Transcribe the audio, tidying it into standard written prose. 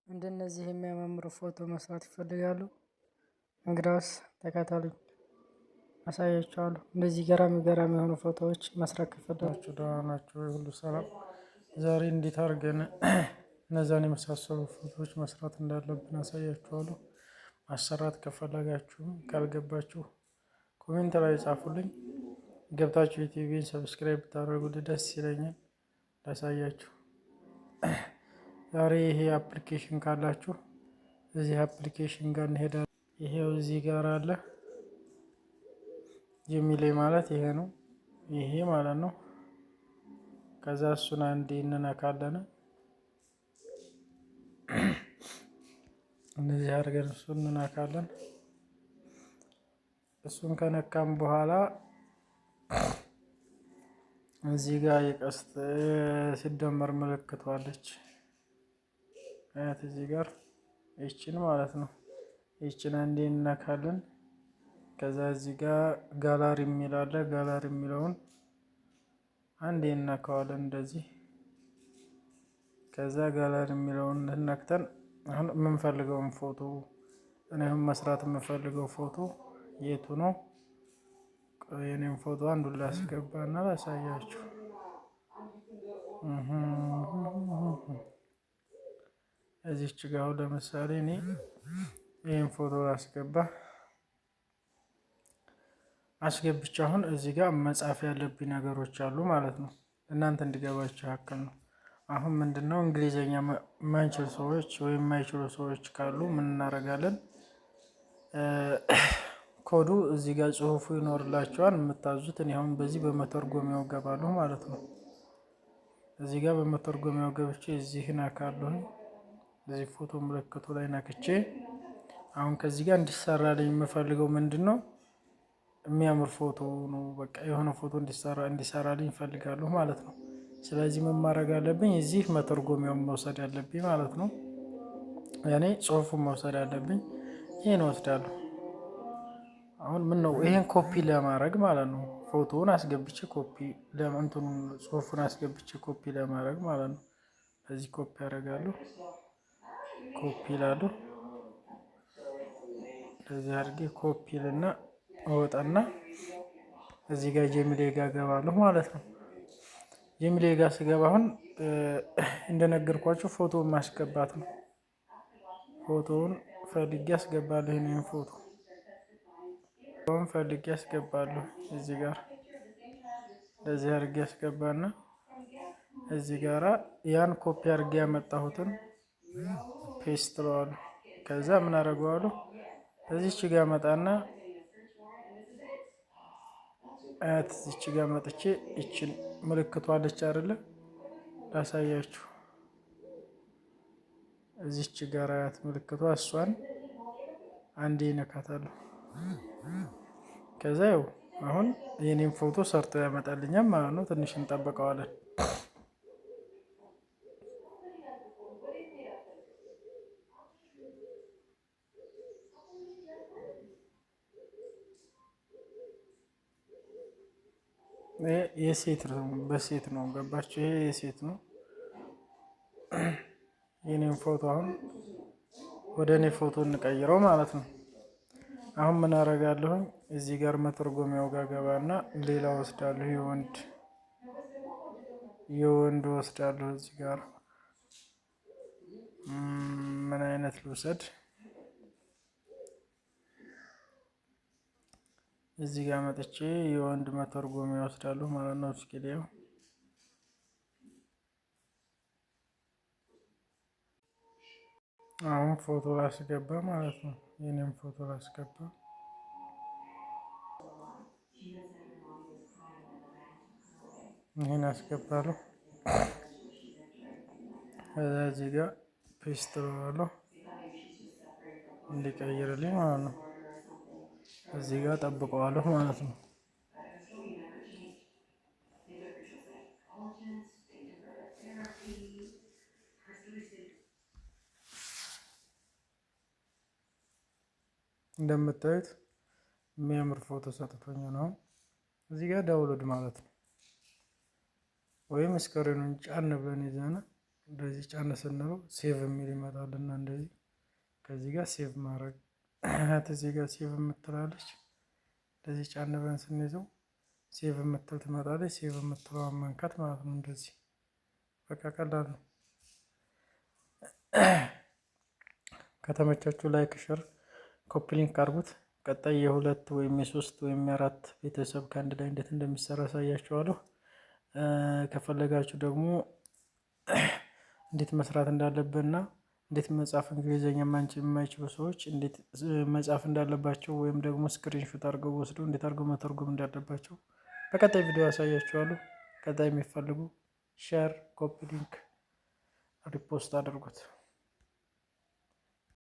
እንደነዚህ የሚያማምሩ ፎቶ መስራት ይፈልጋሉ? እንግዲያውስ ተከተሉኝ፣ አሳያችኋለሁ። እንደዚህ ገራሚ ገራሚ የሆኑ ፎቶዎች መስራት ከፈለጋችሁ። ደህና ናችሁ ወይ? ሁሉ ሰላም። ዛሬ እንዴት አድርገን እነዛን የመሳሰሉ ፎቶዎች መስራት እንዳለብን አሳያችኋለሁ። ማሰራት ከፈለጋችሁም ካልገባችሁ comment ላይ ጻፉልኝ። ገብታችሁ ዩቲዩብን subscribe ብታደርጉልኝ ደስ ይለኛል። ላሳያችሁ። ዛሬ ይሄ application ካላችሁ እዚህ application ጋር እንሄዳለን። ይሄው እዚህ ጋር አለ። Gemini ማለት ይሄ ነው፣ ይሄ ማለት ነው። ከዛ እሱን አንዴ እንነካለን። እንደዚህ አድርገን እሱን እንነካለን። እሱን ከነካም በኋላ እዚህ ጋር የቀስት ሲደመር ምልክቷ አለች። አያት እዚህ ጋር ይችን ማለት ነው። ይችን አንዴ እንነካለን። ከዛ እዚህ ጋር ጋላሪ የሚል አለ። ጋላሪ የሚለውን አንዴ እንነካዋለን እንደዚህ። ከዛ ጋላሪ የሚለውን ነክተን አሁን የምንፈልገውን ፎቶ፣ እኔ አሁን መስራት የምፈልገው ፎቶ የቱ ነው? የኔን ፎቶ አንዱን ላስገባና ላሳያችሁ። እዚች ጋ አሁን ለምሳሌ እኔ ይህን ፎቶ ላስገባ። አስገብቼ አሁን እዚህ ጋር መጻፍ ያለብኝ ነገሮች አሉ ማለት ነው። እናንተ እንዲገባችሁ ያክል ነው። አሁን ምንድነው፣ እንግሊዘኛ የማንችል ሰዎች ወይም የማይችሉ ሰዎች ካሉ ምን እናደርጋለን? ኮዱ እዚህ ጋር ጽሁፉ ይኖርላቸዋል የምታዙት። እኔ አሁን በዚህ በመተርጎሚያው ገባለሁ ማለት ነው። እዚህ ጋር በመተርጎሚያው ገብቼ እዚህ ነካለሁ። እዚህ ፎቶ ምልክቱ ላይ ነክቼ አሁን ከዚህ ጋር እንዲሰራልኝ የምፈልገው ምንድን ነው? የሚያምር ፎቶ ነው። በቃ የሆነ ፎቶ እንዲሰራልኝ እፈልጋለሁ ማለት ነው። ስለዚህ ምን ማድረግ አለብኝ? እዚህ መተርጎሚያውን መውሰድ አለብኝ ማለት ነው። ያኔ ጽሁፉን መውሰድ አለብኝ። ይሄን እወስዳለሁ። አሁን ምን ነው፣ ይሄን ኮፒ ለማድረግ ማለት ነው። ፎቶውን አስገብቼ ኮፒ ለእንትኑ ጽሁፉን አስገብቼ ኮፒ ለማድረግ ማለት ነው። እዚህ ኮፒ አደርጋለሁ። ኮፒ እላለሁ። እንደዚህ አድርጌ ኮፒ ልና እወጣና እዚህ ጋር Gemini ጋር ገባለሁ ማለት ነው። Gemini ጋር ስገባ አሁን እንደነገርኳችሁ ፎቶውን ማስገባት ነው። ፎቶውን ፈልጌ አስገባለሁ። ይሄንን ፎቶ ፈልጌ አስገባለሁ። እዚህ ጋር እንደዚህ አድርጌ አስገባና እዚህ ጋራ ያን ኮፒ አድርጌ ያመጣሁትን paste እለዋለሁ። ከዛ ምን አደርገዋለሁ? እዚች ጋር መጣና አያት እዚች ጋር መጥቼ ይችን ምልክቷ አለች አይደለ? ላሳያችሁ። እዚች ጋር አያት ምልክቷ፣ እሷን አንዴ ይነካታለሁ። ከዛ ያው አሁን የኔን ፎቶ ሰርቶ ያመጣልኛል ማለት ነው። ትንሽ እንጠብቀዋለን። የሴት ነው፣ በሴት ነው፣ ገባችሁ? ይሄ የሴት ነው። የኔን ፎቶ አሁን ወደ እኔ ፎቶ እንቀይረው ማለት ነው። አሁን ምን አደርጋለሁኝ? እዚህ ጋር መተርጎሚያው ጋር ገባና ሌላ ወስዳለሁ። የወንድ ወስዳለሁ። እዚህ ጋር ምን አይነት ልውሰድ? እዚህ ጋር መጥቼ የወንድ መተርጎሚያ ወስዳለሁ ማለት ነው። እስኪ ሊያው አሁን ፎቶ ላስገባ ማለት ነው። የኔም ፎቶ ላስገባ። ይህን አስገባለሁ። ከዛ እዚህ ጋር paste እለዋለሁ እንዲቀይርልኝ ማለት ነው። እዚህ ጋር ጠብቀዋለሁ ማለት ነው። እንደምታዩት የሚያምር ፎቶ ሰጥቶኝ ነው። እዚህ ጋር download ማለት ነው። ወይም screen ኑን ጫን ብለን ይዘን እንደዚህ ጫን ስንለው save የሚል ይመጣልና እንደዚህ ከዚህ ጋር save ማድረግ፣ እዚህ ጋር save የምትላለች፣ እንደዚህ ጫን ብለን ስንይዘው save የምትል ትመጣለች። Save የምትለዋን መንካት ማለት ነው። እንደዚህ በቃ ቀላል ነው። ከተመቻችሁ like፣ share፣ copy link አድርጉት። ቀጣይ የሁለት ወይም የሶስት ወይም የአራት ቤተሰብ ከአንድ ላይ እንዴት እንደሚሰራ አሳያችኋለሁ። ከፈለጋችሁ ደግሞ እንዴት መስራት እንዳለብንና እንዴት መጻፍ፣ እንግሊዝኛ የማይችሉ ሰዎች እንዴት መጻፍ እንዳለባቸው ወይም ደግሞ screenshot አድርገው ወስደው እንዴት አድርገው መተርጎም እንዳለባቸው በቀጣይ ቪዲዮ አሳያችኋለሁ። ቀጣይ የሚፈልጉ share፣ copy link፣ repost አድርጉት።